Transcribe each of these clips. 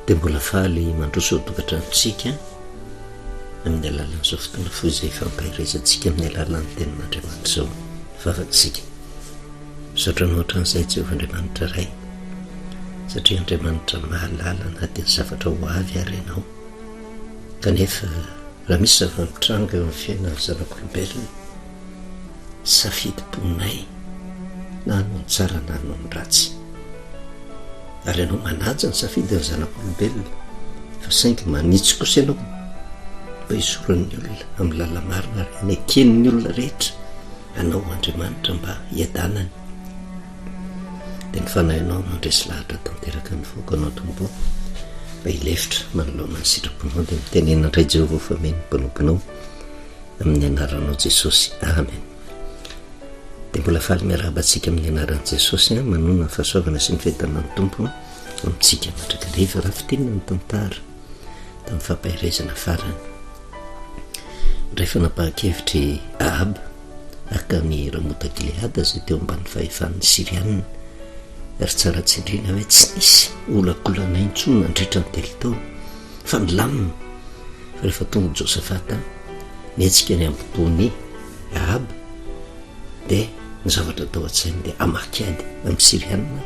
Dia mbola faly mandroso ao an-tokantranontsika amin'ny alalan'izao fotoana fohy izay ifampaherezantsika amin'ny alalan'ny tenin'Andriamanitra izao. Vavaka isika. Misaotra anao hatramin'izay Jehovah Andriamanitra Ray, satria Andriamanitra mahalala na dia ny zavatra ho avy ary ianao. Kanefa raha misy zava-mitranga eo amin'ny fiainan'ny zanak'olombelona, safidim-ponay na hanao ny tsara na hanao ny ratsy. Ary ianao manaja ny safidin'ny zanak'olombelona, fa saingy manitsy kosa ianao mba hizoran'ny olona amin'ny lala-marina ary haneken'ny olona rehetra anao ho Andriamanitra mba hiadanany. Dia ny Fanahinao mandresy lahatra tanteraka ny foko anao Tompo ô, mba hilefitra manoloana ny sitraponao. Dia mitenena indray Jehovah fa mino ny mpanomponao amin'ny anaranao Jesosy. Amen. Dia mbola faly miarahaba antsika amin'ny anaran'i Jesosy, manonona ny fahasoavana sy ny fiadanan'ny Tompo amintsika mandrakariva. Raha fintinina ny tantara tamin'ny fampaherezana farany. Nandray fanapahan-kevitra i Ahaba haka an'i Ramota-Gileada izay teo ambany fahefan'ny Syriana, ary tsara tsindriana hoe tsy nisy olakolana intsony nandritra ny telo taona, fa nilamina. Fa rehefa tonga i Josafata, nihetsika ny hambom-pon'i Ahaba, dia ny zavatra tao an-tsainy dia hamaky ady amin'ny Syriana.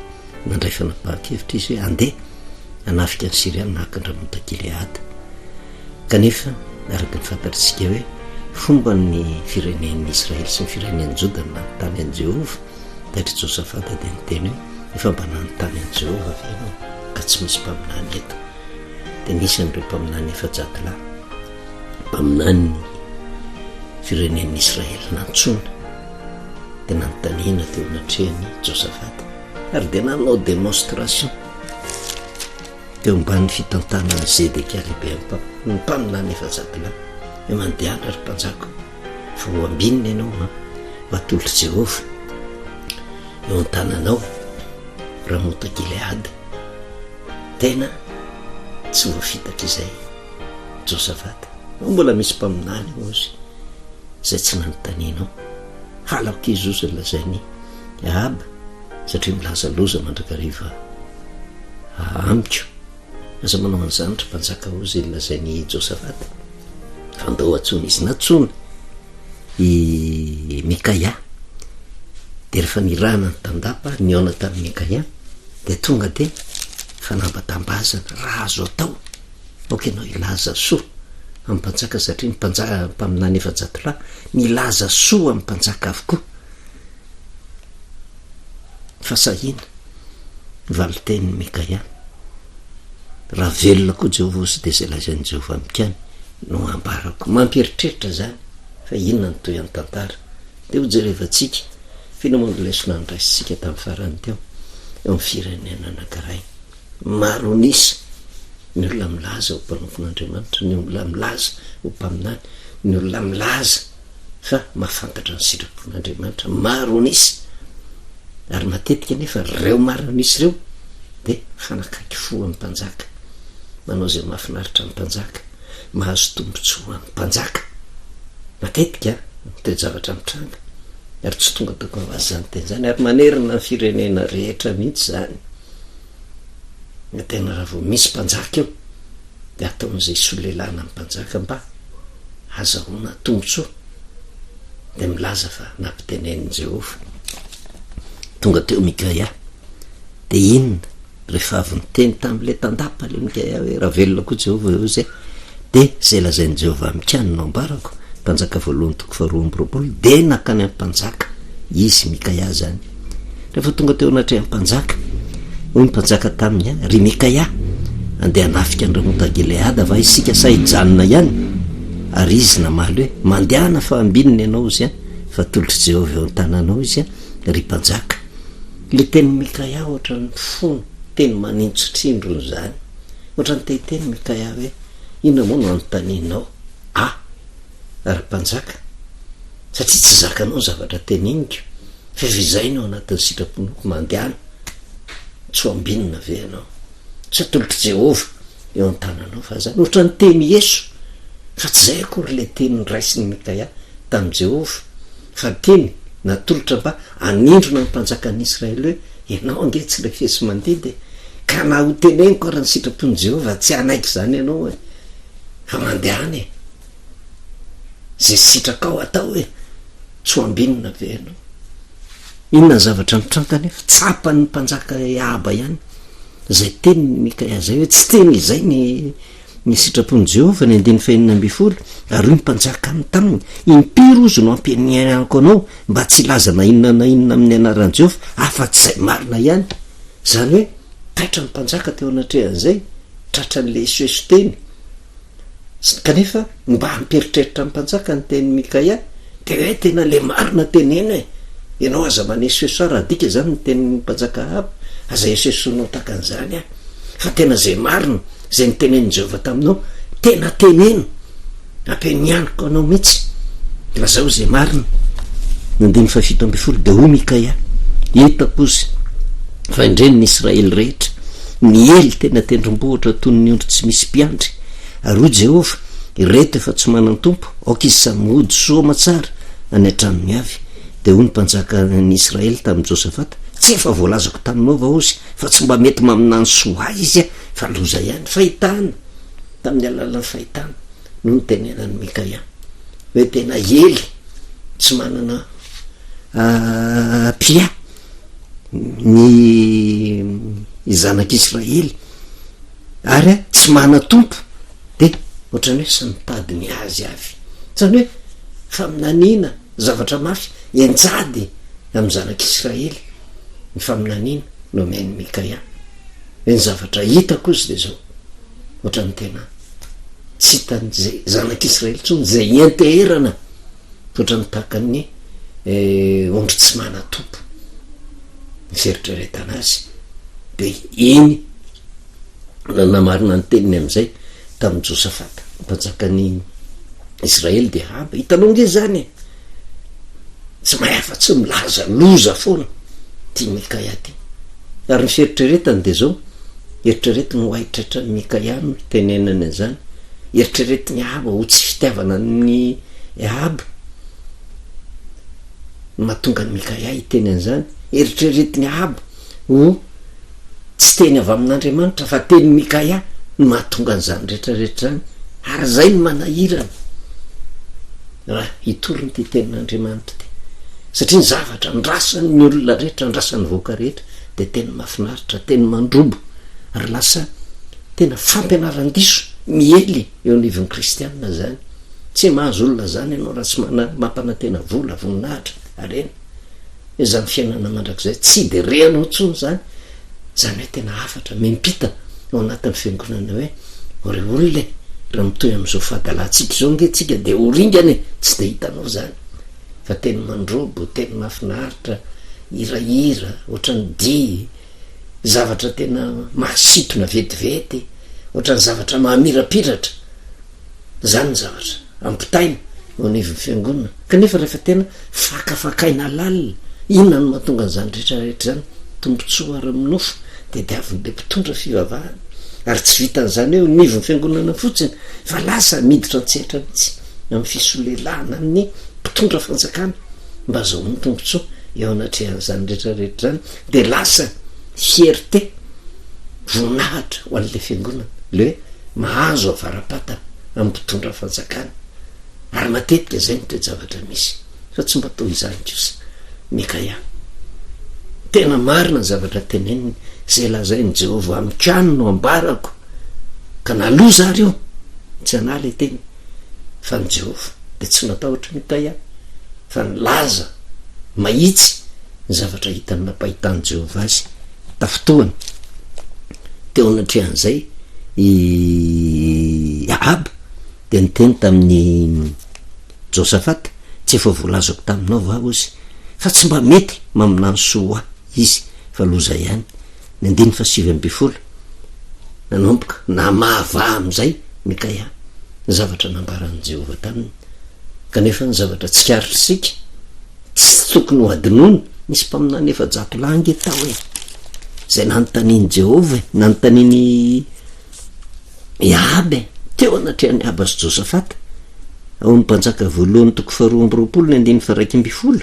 Nandray fanapahan-kevitra izy hoe handeha hanafika ny Syriana haka an-dRamota-Gileada. Kanefa, araka ny fantatr'isika hoe fomban'ny firenen'ny Israely sy ny firenen'i Joda ny nanontany an'i Jehovah, taitry Josafata dia niteny hoe, Efa mba nanontany an'i Jehovah ve ianao, ka tsy misy mpaminany eto? Dia nisy an'ireo mpaminany 400 lahy, mpaminanin'ny firenen'ny Israely nantsoina, dia nanontaniana teo anatrehan'i Josafata, ary dia nanao démonstration. Teo ambany fitantanan'i Zedekia lehiben'ny mpaminany 400 lahy, hoe, Mandehana, ry mpanjaka, fa ho ambinina ianao an, ho atolotr'i Jehovah eo an-tananao Ramota-gileada. Tena tsy voafitaka izay Josafata. Moa mbola misy mpaminany hozy izay tsy nanontanianao? Halako izy hozy ny lazain'i Ahaba. Satria milaza loza mandrakariva amiko. Aza manao an'izany, ry mpanjaka, hoy izay nolazain'i Josafata. Fa ndao antsoina izy. Nantsoina i Mikaia. Dia rehefa nirahana ny tandapa, nihaona tamin'i Mikaia, dia tonga dia fanambatambazana, raha azo atao, aoka ianao hilaza soa amin'ny mpanjaka, satria ny mpanjaka, mpaminany 400 lahy, nilaza soa amin'ny mpanjaka avokoa. Fahasahiana, valin-tenin'i Mikaia. Raha velona koa Jehovah ozy dia izay lazain'i Jehovah amiko ihany no ambarako. Mampieritreritra izany fa inona no tohin'ny tantara? Dia hojerevantsika f'inona moa no lesona noraisintsika tamin'ny farany teo eo amin'ny firenena anankiray. Maro an'isa ny olona milaza ho mpanompon'Andriamanitra, ny olona milaza ho mpaminany, ny olona milaza fa mahafantatra ny sitrapon'Andriamanitra maro an'isa, ary matetika anefa ireo maro an'isa ireo dia mifanakaiky fo amin'ny mpanjaka, manao izay mahafinaritra ny mpanjaka, mahazo tombontsoa amin'ny mpanjaka. Matetika ny toe-javatra mitranga, ary tsy tonga tokony ho azy izany teny izany, ary manerana ny firenena rehetra mihitsy izany. Ny tena raha vao misy mpanjaka eo, dia ataon'izay solelana ny mpanjaka mba hazahoana tombontsoa, dia milaza fa nampitenenin'i Jehovah. Tonga teo Mikaia, dia inona? Rehefa avy niteny tamin'ilay tandapa ilay Mikaia hoe, Raha velona koa Jehovah eo izay, dia izay lazain'i Jehovah amiko ihany no ambarako, Mpanjaka voalohany toko faharoa amby roapolo, dia nankany amin'ny mpanjaka izy, Mikaia izany. Rehefa tonga teo anatrehan'ny mpanjaka, hoy ny mpanjaka taminy, Ry Mikaia, andeha hanafika an'i Ramota-Gileada va isika sa hijanona ihany? Ary izy namaly hoe, Mandehana fa ambinina ianao izy, fa atolotr'i Jehovah eo an-tananao izy, ry mpanjaka. Ilay tenin'i Mikaia hoatran'ny mifono teny manintsitrindrona izany. Hoatran'ny te hiteny Mikaia hoe, Inona moa no anontanianao ahy, ry mpanjaka, satria tsy zakanao ny zavatra teneniko? F'efa izay no anatin'ny sitraponoko, mandehana, tsy ho ambinina ve ianao? Tsy atolotr'i Jehovah eo an-tananao va izany? Ohatran'ny teny eso, fa tsy izay akory ilay teny noraisin'i Mikaia tamin'i Jehovah, fa teny natolotra mba hanindrona ny mpanjakan'ny Israely hoe, Ianao ange tsy refesi-mandidy e! Ka na ho teneniko ary ny sitrapon'i Jehovah, tsy hanaiky izany ianao e! Fa mandehana e! Izay sitrakao atao e! Tsy ho ambinina ve ianao? Inona ny zavatra nitranga anefa? Tsapan'ny mpanjaka Ahaba ihany izay tenin'i Mikaia izay hoe tsy teny izay ny ny sitrapon'i Jehovah, ny andininy fahenina ambin'ny folo, ary hoy ny mpanjaka taminy, Impiry hozy no hampianianako anao mba tsy hilaza na inona na inona amin'ny anaran'i Jehovah, afa-tsy izay marina ihany. Izany hoe taitra ny mpanjaka teo anatrehan'izay, tratran'ilay esoeso teny. Kanefa mba hampieritreritra ny mpanjaka ny tenin'i Mikaia, dia hoe tena le marina teneno e! Ianao aza manesoeso ahy raha adika izany ny tenin'ny mpanjaka Ahaba, aza esoesoinao tahaka an'izany aho, fa tena izay marina, izay notenenin'i Jehovah taminao, tena teneno, ampianianiko anao mihitsy, lazao izay marina. Ny andininy fahafito ambin'ny folo dia hoy Mikaia, Hitako ozy fa indreny ny Israely rehetra, niely teny an-tendrombohitra toy ny ondry tsy misy mpiandry, ary hoy Jehovah, Ireto efa tsy manan-tompo, aoka izy samy hody soa aman-tsara any an-tranony avy. Dia hoy ny mpanjakan'ny Israely tamin'i Josafata, Tsy efa voalazako taminao va ozy fa tsy mba mety maminany soa ahy izy, fa loza ihany? Fahitana, tamin'ny alalan'ny fahitana no nitenenan'i Mikaia hoe tena ely tsy manana mpiahy ny zanak'Israely ary tsy manan-tompo de ohatran'ny hoe samy mitady ny azy avy. Zany hoe faminaniana zavatra mafy enjady amin'ny zanak'Israely ny faminaniana nomen'i Mikaia. Hoe ny zavatra hitako ozy de zao, ohatran'ny tena tsy hitan'izay zanak'Israely intsony zay ianteherana ohatran'ny tahaka ny ondry tsy manan-tompo ny fieritreretana azy de iny nanamarina ny teniny am'izay tamin'i Josafata mpanjakan'i Israely de Ahaba, hitanao nge zany e, tsy mahay afa-tsy milaza loza foana ty Mikaia ty, ary ny fieritreretany de zao, eritreretiny ho haitratran'i Mikaia no itenenany an'izany, eritreretiny Ahaba ho tsy fitiavana an'i Ahaba no mahatonga an'i Mikaia hiteny an'izany, eritreretiny Ahaba ho Tsy teny avy amin'Andriamanitra fa tenin'i Mikaia no mahatonga an'izany rehetra rehetra izany, ary izay no manahirana raha hitorina ity tenin'Andriamanitra ity. Satria ny zavatra andrasan'ny olona rehetra, andrasan'ny vahoaka rehetra dia teny mahafinaritra, teny mandrobo, ary lasa tena fampianaran-diso miely eo anivon'ny kristianina izany. Tsy mahazo olona izany ianao raha tsy mampanantena vola, voninahitra, harena. Izany fiainana mandrakizay tsy de re anao intsony izany, izany hoe tena hafatra miampita ao anatin'ny fiangonana hoe ry olona e, raha mitohy amin'izao fahadalantsika izao ange tsika de ho ringana e, tsy de hitanao izany fa teny mandrobo, teny mahafinaritra, hirahira, ohatran'ny dihy, zavatra tena mahasintona vetivety, ohatran'ny zavatra mahamirapiratra. Izany ny zavatra ampitaina eo anivon'ny fiangonana. Kanefa rehefa tena fakafakaina lalina, inona no mahatonga an'izany rehetra rehetra izany? Tombontsoa ara-nofo tadiavin'ilay mpitondra fivavahana. Ary tsy vitan'izany hoe eo anivon'ny fiangonana fotsiny fa lasa miditra an-tsehatra mihitsy amin'ny fisolelahana ny mpitondra fanjakana mba azahoany tombontsoa eo anatrehan'izany rehetra rehetra izany. Dia lasa fierté, voninahitra ho an'ilay fiangonana, ilay hoe mahazo avara-patana amin'ny mpitondra fanjakana, ary matetika izay no toe-javatra misy, fa tsy mba toy izany kosa Mikaia. Tena marina ny zavatra teneniny, izay lazain'i Jehovah amiko ihany no ambarako, ka na loza ary io, tsy an'ahy ilay teny, fa an'i Jehovah. Dia tsy natahotra Mikaia, fa nilaza mahitsy ny zavatra hitany nampahitan'i Jehovah azy. Tafintohina teo anatrehan'izay i Ahaba dia niteny tamin'i Josafata, Tsy efa voalazako taminao va, hozy, fa tsy mba mety maminany soa ho ahy izy, fa loza ihany. Ny andininy fahasivy ambin'ny folo, nanomboka namahavaha amin'izay Mikaia ny zavatra nambaran'i Jehovah taminy. Kanefa ny zavatra tsikaritr'isika, Tsy tokony ho hadinoina, nisy mpaminany 400 lahy ange tao e, izay nanontanian'i Jehovah e, nanontanian'i i Ahaba e, teo anatrehan'i Ahaba sy Josafata, ao amin'ny Mpanjaka voalohany toko faharoa amby roapolo ny andininy faha-iraika ambin'ny folo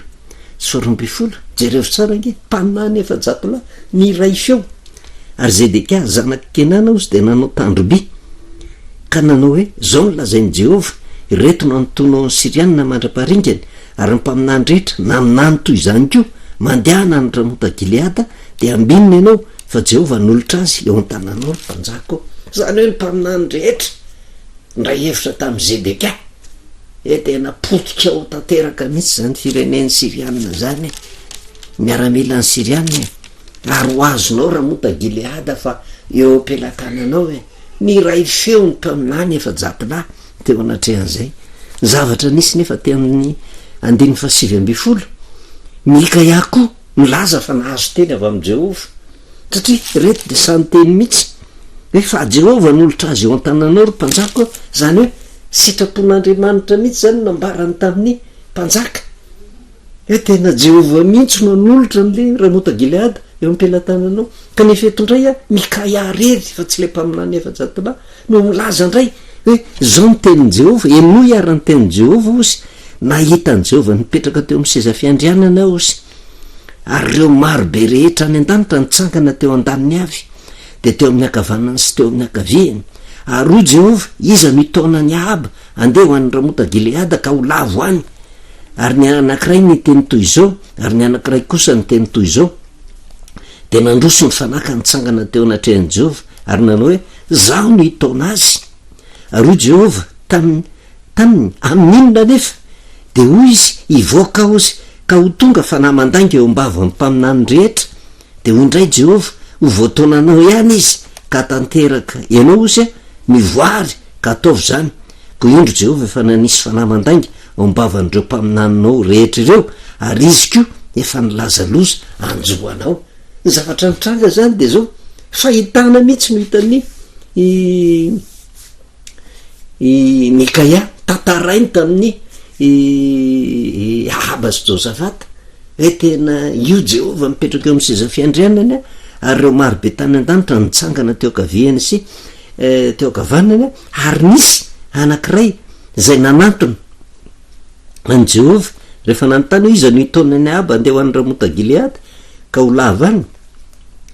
sy faharoa ambin'ny folo, jerevo tsara ange, mpaminany 400 lahy, niray feo. Ary Zedekia, zanak'i Kenana, hozy dia nanao tandro-by, ka nanao hoe, Izao no lazain'i Jehovah, Ireto no hanintonao ny Syriana mandra-paharingany, ary ny mpaminany rehetra naminany toy izany koa, Mandehana any Ramota-gileada, dia ambinina ianao, fa Jehovah hanolotra azy eo an-tananao, ry mpanjaka ô. Izany hoe ny mpaminany rehetra niray hevitra tamin'i Zedekia. He tena potika ho tanteraka mihitsy izany firenen'ny Syriana izany e! Miaramilan'ny Syriana e! Ary ho azonao Ramota Gileada fa eo am-pelatananao e! Niray feo ny mpaminany 400 lahy teo anatrehan'izay. Ny zavatra nisy nefa teo amin'ny andininy fahasivy ambin'ny folo, Mikaia koa milaza fa nahazo teny avy amin'i Jehovah. Satria ireto dia sahy niteny mihitsy hoe fa Jehovah hanolotra azy eo an-tananao ry mpanjaka ô. Izany hoe sitrapon'Andriamanitra mihitsy izany no nambarany tamin'ny mpanjaka. Hoe tena Jehovah mihitsy no hanolotra an'ilay Ramota-gileada eo am-pelatananao. Kanefa eto indray a, Mikaia irery fa tsy ilay mpaminany 400 lahy no milaza indray hoe izao ny tenin'i Jehovah, henoy ary ny tenin'i Jehovah hozy, nahita an'i Jehovah nipetraka teo amin'ny seza fiandrianana aho hozy, ary ireo maro be rehetra any an-danitra nitsangana teo an-daniny avy, dia teo amin'ny ankavanany sy teo amin'ny ankaviany. Ary hoy Jehovah, Iza no hitaona an'i Ahaba handeha ho any Ramota-gileada ka ho lavo any? Ary ny anankiray niteny toy izao, ary ny anankiray kosa niteny toy izao. Dia nandroso ny fanahy ka nitsangana teo anatrehan'i Jehovah, ary nanao hoe, Izaho no hitaona azy. Ary hoy Jehovah taminy, taminy, Amin'inona anefa? Dia hoy izy, Hivoaka aho izy, ka ho tonga fanahy mandainga eo am-bavan'ny mpaminany rehetra. Dia hoy indray Jehovah, Ho voataonanao ihany izy, ka hatanteraka ianao, hozy, mivoary, ka ataovy izany. Koa indro Jehovah efa nanisy fanahy mandainga ao am-bavan'ireo mpaminaninao rehetra ireo, ary izy koa efa nilaza loza hanjo anao. Ny zavatra nitranga izany dia izao, fahitana mihitsy no hitan'i i Mikaia, tantarainy tamin'i i Ahaba sy Josafata, hoe tena io Jehovah mipetraka eo amin'ny seza fiandrianany, ary ireo maro be tany an-danitra nitsangana teo ankaviany sy teo ankavanany, ary nisy anankiray izay nanantona an'i Jehovah, rehefa nanontany hoe iza no hitaona an'i Ahaba handeha ho any Ramota-gileada ka ho lava any,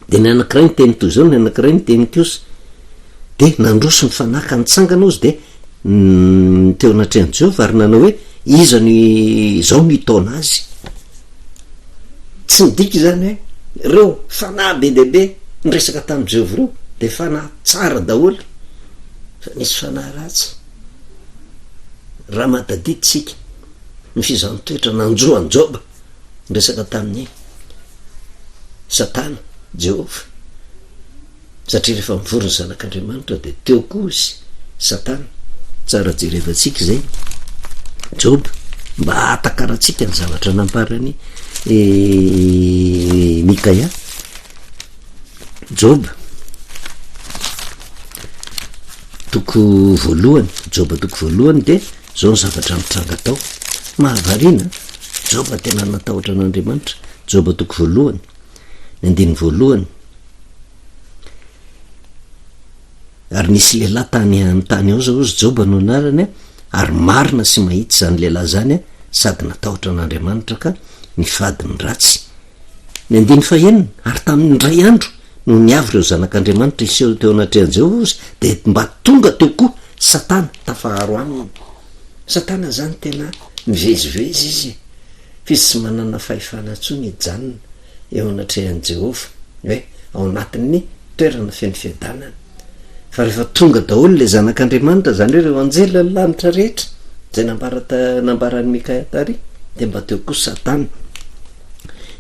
dia ny anankiray niteny toy izao, ny anankiray niteny kosa. Dia nandroso ny fanahy ka nitsangana ozy dia teo anatrehan'i Jehovah ary nanao hoe, Iza no izao no hitaona azy? Tsy midika izany hoe ireo fanahy be dia be niresaka tamin'i Jehovah ireo dia fanahy tsara daholo, fa nisy fanahy ratsy. Raha mahatadidy isika ny fizaham-toetra nanjo an'i Joba, niresaka tamin'i Satana, Jehovah. Satria rehefa mivory ny zanak'Andriamanitra dia teo koa izy, Satana. Tsara jerevantsika izay, Joba, mba hahatakarantsika ny zavatra nambaran'i Mikaia. Joba, toko voalohany, Joba toko voalohany dia izao ny zavatra nitranga tao. Mahavariana, Joba tena natahotra an'Andriamanitra. Joba toko voalohany, ny andininy voalohany. Ary nisy lehilahy tany amin'ny tany Oza, hozy Joba no anarany, ary marina sy mahitsy izany lehilahy izany, sady natahotra an'Andriamanitra ka nifady ny ratsy. Ny andininy fahenina, ary tamin'ny indray andro, nony avy ireo zanak'Andriamanitra hiseho teo anatrehan'i Jehovah, hozy, dia mba tonga teo koa Satana tafaharo aminy. Satana izany tena mivezivezy izy, fa izy tsy manana fahefana intsony hijanona. eo anatrehan'i Jehovah, hoe ao anatin'ny toerana feno fiadanana. Fa rehefa tonga daholo ilay Zanak'Andriamanitra, izany hoe ireo anjely ny lanitra rehetra, izay nambara ta- nambaran'i Mikaia tary, dia mba teo koa Satana.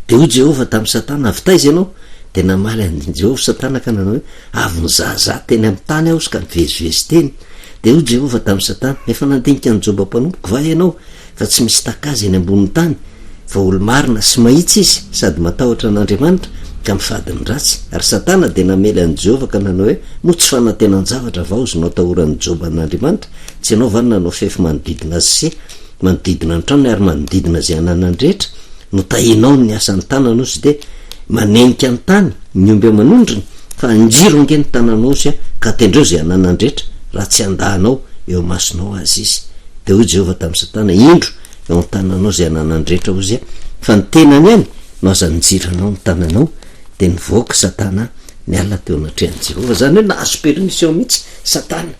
Dia hoy Jehovah tamin'i Satana, Avy taiza ianao? Dia namaly an'i Jehovah Satana ka nanao hoe, Avy nizahazaha teny amin'ny tany aho ka nivezivezy teny. Dia hoy Jehovah tamin'i Satana, Efa nandinika an'i Joba mpanompoko va ianao? fa tsy misy tahaka azy eny ambonin'ny tany, fa olo-marina sy mahitsy izy, sady matahotra an'Andriamanitra, ka mifady ny ratsy. Ary Satana dia namely an'i Jehovah ka nanao hoe, Moa tsy fanantenan-javatra va ozy no atahoran'i Joba an'Andriamanitra? Tsy ianao va no nanao fefy manodidina azy sy manodidina ny tranony ary manodidina izay ananany rehetra? Notahianao ny asan'ny tanany ozy, dia manenika ny tany ny omby aman'ondriny, fa anjiro ange ny tananao ozy, ka tendreo izay ananany rehetra, raha tsy handà anao eo imasonao aza izy. Dia hoy Jehovah tamin'i Satana, Indro, eo an-tananao izay ananany rehetra, hozy aho, fa ny tenany ihany no aza nijiranao ny tananao. Dia nivoaka Satana Niala teo anatrehan'i Jehovah. Izany hoe nahazo permission mihitsy Satana,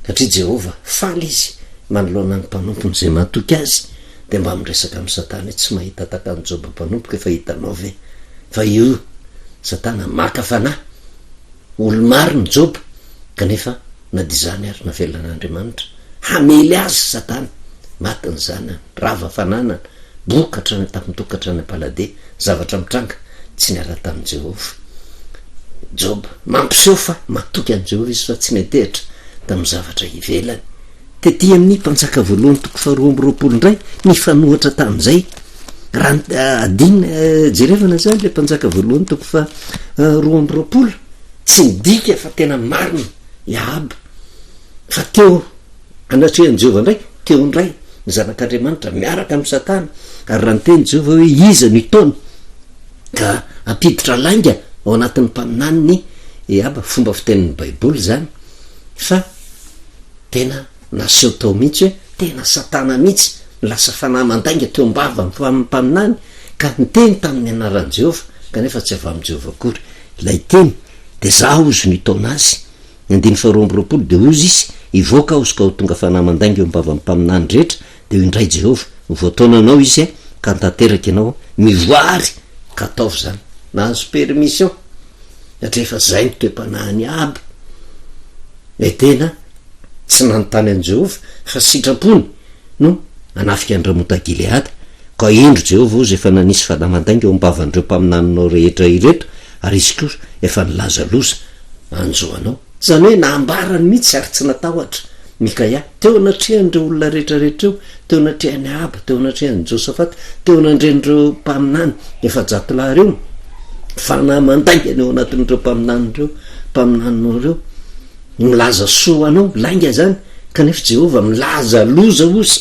satria Jehovah faly izy manoloana ny mpanompony izay matoky azy, dia mba miresaka amin'i Satana hoe tsy mahita tahaka an'i Joba mpanompoko efa hitanao ve fa io Satana maka fanahy olo-marina Joba, kanefa na dia izany ary navelan'Andriamanitra hamely azy Satana, maty ny zanany, rava fananana, boka hatrany an-tampon-toka hatrany am-paladia, zavatra mitranga, tsy niala tamin'i Jehovah. Joba, mampiseho fa matoky an'i Jehovah izy fa tsy niantehitra tamin'ny zavatra ivelany. Tetỳ amin'ny Mpanjaka Voalohany toko faharoa amby roapolo indray, nifanohitra tamin'izay. Raha adin, jerevana izany ilay Mpanjaka Voalohany toko faharoa amby roapolo, tsy midika fa tena marina i Ahaba, fa teo anatrehan'i Jehovah indray, teo indray ny Zanak'Andriamanitra miaraka amin'i Satana, ary raha niteny Jehovah hoe iza no hitaona ka hampiditra lainga ao anatin'ny mpaminaniny i Ahaba, fomba fitenin'ny Baiboly izany, fa tena naseho tao mihitsy hoe tena Satana mihitsy no lasa fanahy mandainga teo am-bavan'ny mpaminany ka niteny tamin'ny anaran'i Jehovah, kanefa tsy avy amin'i Jehovah akory ilay teny, dia izaho hozy no hitaona azy. Ny andininy faharoa amby roapolo dia hozy izy, Hivoaka aho hozy ka ho tonga fanahy mandainga eo am-bavan'ny mpaminany rehetra, dia hoy indray Jehovah, Ho voataonanao izy ka hantanteraka ianao, mivoaha àry ka ataovy izany. Nahazo permission, satria efa izay ny toe-panahiny aby. Ilay tena tsy nanontany an'i Jehovah fa sitrapony no hanafika an'i Ramota-gileada. Ka indro Jehovah hozy efa nanisy fanahy mandainga eo am-bavan'ireo mpaminaninao rehetra ireto, ary izy koa efa nilaza loza hanjo anao. Izany hoe nambarany mihitsy ary tsy natahotra Mikaia, teo anatrehan'ireo olona rehetra rehetra eo, teo anatrehan'i Ahaba, teo anatrehan'i Josafata, teo anandren'ireo mpaminany 400 lahy ireo, fanahy mandainga ny ao anatin'ireo mpaminany ireo, mpaminaninao ireo, milaza soa ho anao, lainga izany, kanefa Jehovah milaza loza ozy.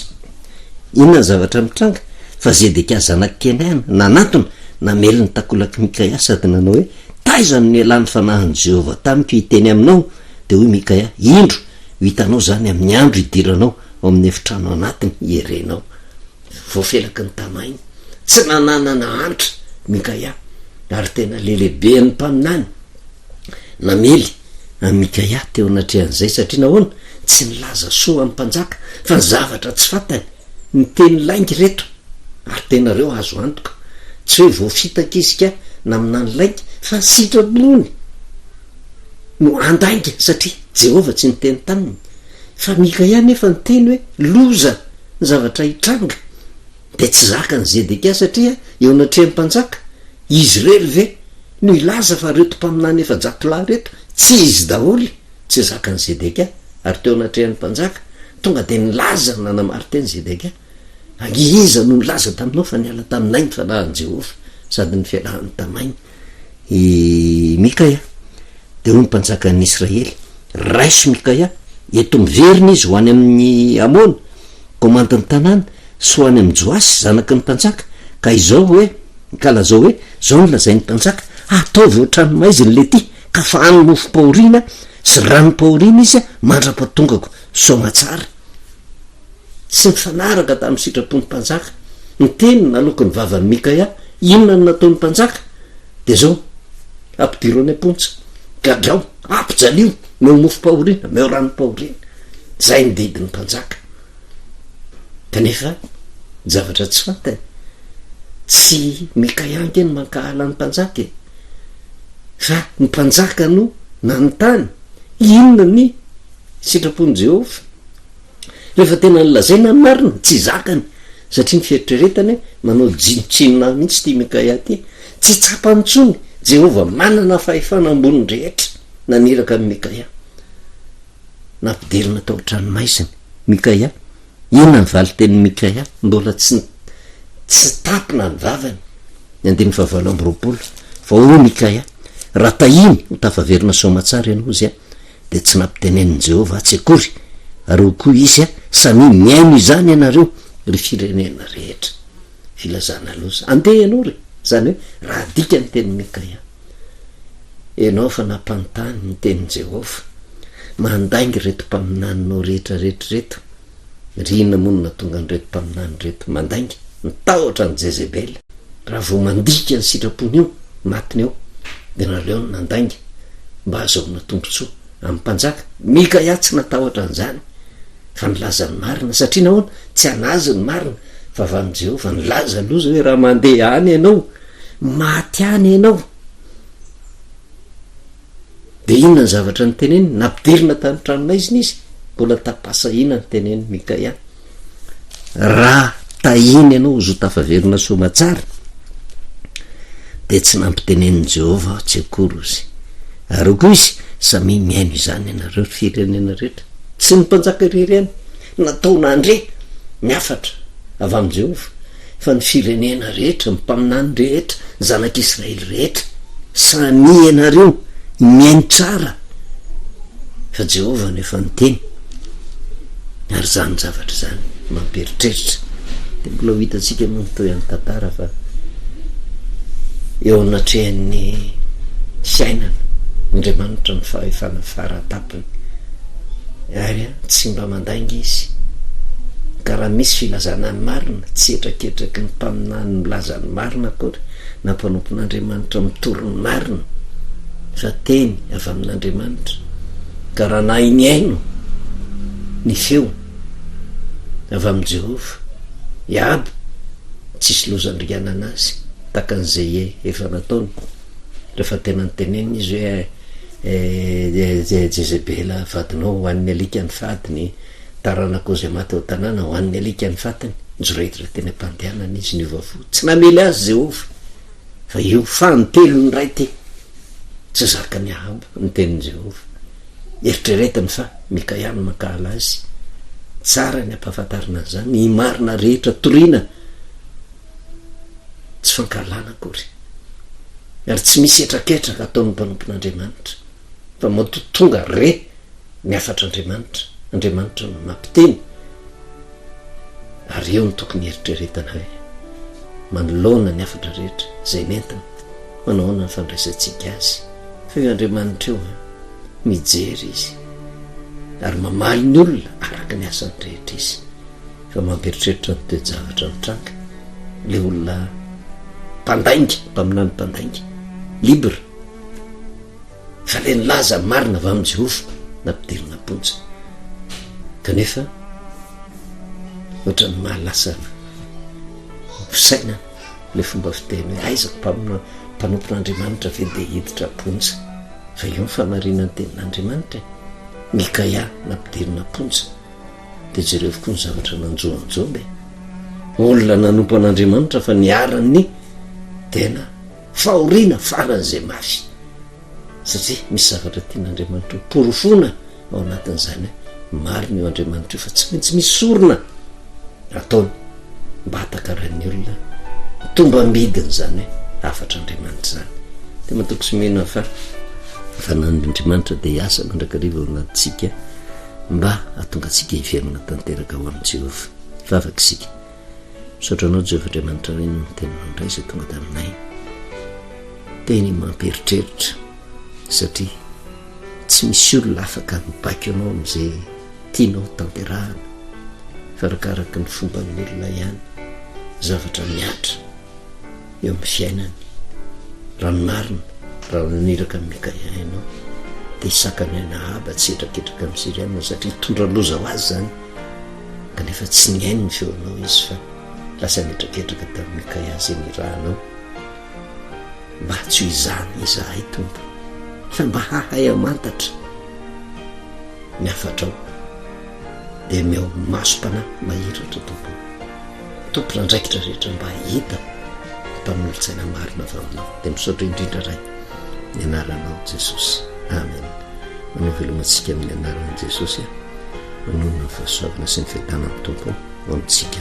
Inona ny zavatra mitranga? Fa Zedekia zanak'i Kenaana nanantona, namely ny takolak'i Mikaia sady nanao hoe, Taiza no nialan'ny fanahin'i Jehovah tamiko hiteny aminao? Dia hoy Mikaia, Indro, ho hitanao izany amin'ny andro hidiranao ao amin'ny efitrano anatiny hierenao. Voafelaky ny tamainy, tsy nananana antra Mikaia, ary tena lelehiben'ny mpaminany namely an'i Mikaia teo anatrehan'izay, satria nahoana? Tsy nilaza soa amin'ny mpanjaka, fa ny zavatra tsy fantany, niteny lainga ireto, ary tena ireo azo antoka, tsy hoe voafitaka izy ka naminany lainga, fa sitrapony no handainga, satria Jehovah tsy niteny taminy. Fa Mikaia anefa niteny hoe, Loza ny zavatra hitranga! Dia tsy zakan'i Zedekia, satria eo anatrehan'ny mpanjaka, izy irery ve no hilaza fa ireto mpaminany 400 lahy ireto tsy izy daholo? Tsy zakan'i Zedekia, ary teo anatrehan'ny mpanjaka, tonga dia nilaza nanamari-teny Zedekia, Ange iza no nilaza taminao fa niala taminay ny fanahin'i Jehovah, sady ny fialahany tamainy i Mikaia? Dia hoy ny mpanjakan'ny Israely, Raiso Mikaia, ento miverina izy ho any amin'i Amona, komandin'ny tanàna, sy ho any amin'i Joasy, zanaky ny mpanjaka, ka izao hoe, ka lazao hoe, Izao no lazain'ny mpanjaka, Ataovy ao an-tranomaizina ilay ka fahano mofom-pahoriana sy ranom-pahoriana izy mandra-pahatongako soamatsara. Tsy nifanaraka tamin'ny sitrapon'ny mpanjaka ny teny naloaky ny vavan'i Mikaia. Inona no nataon'ny mpanjaka? Dia izao, Ampidiro any am-ponja, gadrao, ampijalio, omeo mofom-pahoriana, omeo ranom-pahoriana. Izay ny didin'ny mpanjaka. Kanefa, ny zavatra tsy fantany, tsy Mikaia ange no mankahala ny mpanjaka e! Fa ny mpanjaka no nanontany, inona ny sitrapon'i Jehovah? Rehefa tena nolazaina ny marina, tsy zakany, satria ny fieritreretany hoe manao tsinontsinona ahy mihitsy ity Mikaia ity. Tsy tsapany intsony, Jehovah manana fahefana ambonin'ny rehetra, naniraka an'i Mikaia. Nampidirina tao an-tranomaizina Mikaia. Inona ny valin-tenin'i Mikaia? Mbola tsy tsy tampina ny vavany. Ny andininy fahavalo amby roapolo, Fa hoy Mikaia, Raha tahiny ho tafaverina soamatsara ianao, hozy aho, dia tsy nampitenenin'i Jehovah atsy akory, ary hoy koa izy, Samia mihaino izany ianareo, ry firenena rehetra. Filazana loza. Andeha ianao re! Izany hoe, raha adika ny tenin'i Mikaia. Ianao efa nampanontany ny tenin'i Jehovah. Mandainga ireto mpaminaninao rehetra rehetra ireto. Ry inona moa no nahatonga an'ireto mpaminany ireto mandainga? Ny tahotra an'i Jezebela. Raha vao mandika ny sitrapony io, matiny eo. Dia naleony nandainga mba hahazahoana tombontsoa amin'ny mpanjaka. Mikaia tsy natahotra an'izany fa nilaza ny marina. Satria nahoana? Tsy an'azy ny marina fa avy amin'i Jehovah. Nilaza loza hoe raha mandeha any ianao, maty any ianao. Dia inona ny zavatra noteneniny? Nampidirina tany tranomaizina izy, mbola tam-pahasahiana ny tenenin'i Mikaia. Raha tahiny ianao ho zo tafaverina soamatsara, dia tsy nampitenenin'i Jehovah aho tsy akory, hozy. Ary hoy koa izy, Samia mihaino izany ianareo, ry firenena rehetra. Tsy ny mpanjaka irery ihany natao nandre ny hafatra avy amin'i Jehovah. Fa ny firenena rehetra, ny mpaminany rehetra, ny zanak'Israely rehetra, samia ianareo mihaino tsara fa Jehovah no efa niteny. Ary izany zavatra izany mampieritreritra. Dia mbola ho hitantsika moa ny tohin'ny tantara fa eo anatrehan'ny fiainana, Andriamanitra ny fahefana fara-tampony. Ary tsy mba mandainga izy. Ka raha misy filazana ny marina, tsy hetraketraky ny mpaminany milaza ny marina akory, na mpanompon'Andriamanitra mitory ny marina, fa teny avy amin'Andriamanitra. Ka raha nahay nihaino ny feo avy amin'i Jehovah, i Ahaba, tsisy loza andringanana azy, tahaka an'izay efa nataony, rehefa tena notenenina izy hoe, Jezebela vadinao ho an'ny alika ny fadiny, taranakao izay maty ao an-tanàna ho an'ny alika ny fatiny. Nijoretra teny am-pandehanana izy, niova fo. Tsy namely azy Jehovah, fa io fanintelony indray ity. Tsy zakan'i Ahaba ny tenin'i Jehovah. Eritreretiny fa Mikaia no mankahala azy. Tsara ny hampahafantarina an'izany. Ny marina rehetra toriana tsy fankahalana akory. Ary tsy misy hetraketraka ataon'ny mpanompon'Andriamanitra, fa matoa tonga re ny hafatr'Andriamanitra, Andriamanitra no mampiteny, ary eo no tokony hieritreretana hoe, manoloana ny hafatra rehetra izay nentiny, manao ahoana ny fandraisantsika azy? Fa io Andriamanitra io an, mijery Izy, ary mamaly ny olona araka ny asany rehetra Izy. Fa mampieritreritra ny toe-javatra mitranga, le olona mpandainga, mpaminany mpandainga, libre, fa le nilaza ny marina avy amin'i Jehovah nampidirina am-ponja. Kanefa ohatran'ny mahalasa fisainana le fomba fiteny hoe aiza mpamina mpanompon'Andriamanitra ve dia hiditra am-ponja? Fa io ny fahamarinan'ny tenin'Andriamanitra e. Mikaia nampidirina am-ponja. Dia jereo koa ny zavatra nanjo an'i Joba e! Olona nanompo an'Andriamanitra fa niharan'ny tena fahoriana faran'izay mafy. Satria misy zavatra tian'Andriamanitra ho porofoina ao anatin'izany hoe marina io Andriamanitra io fa tsy maintsy misy sorona ataony mba hatakaran'ny olona ny tombam-bidin'izany hoe hafatr'Andriamanitra izany. Dia matoky sy mino aho fa fanan'Andriamanitra dia hiasa mandrakariva ao anatintsika. Mba hahatonga antsika hiverina tanteraka ho amin'i Jehovah. Hivavaka isika. Misaotra anao, Jehovah Andriamanitra Ray, noho ny teninao indray izay tonga taminay. Teny mampieritreritra, satria tsy misy olona afaka mibaiko anao amin'izay tianao tanterahana, fa arakaraky ny fomban'ny olona ihany zavatra mihatra. eo amin'ny fiainany. Raha ny marina, raha naniraka an'i Mikaia ianao, dia hisakana an'i Ahaba tsy hihetraketraka amin'ny Syriana, satria hitondra loza ho azy izany. Kanefa tsy nihaino ny feonao izy fa lasa nihetraketraka tamin'i Mikaia izay nirahanao. Mba tsy ho izany izahay, Tompo, fa mba hahay hamantatra ny hafatrao. Dia omeo masom-panahy mahiratra, Tompo. Tompon'andraikitra rehetra mba hahita ny mpanolotsaina marina avy aminao. Dia misaotra indrindra Ray, ny anaranao Jesosy. Amen. Manao veloma antsika amin'ny anaran'i Jesosy aho. Manonona ny fahasoavana sy ny fiadanan'ny Tompo ho amintsika.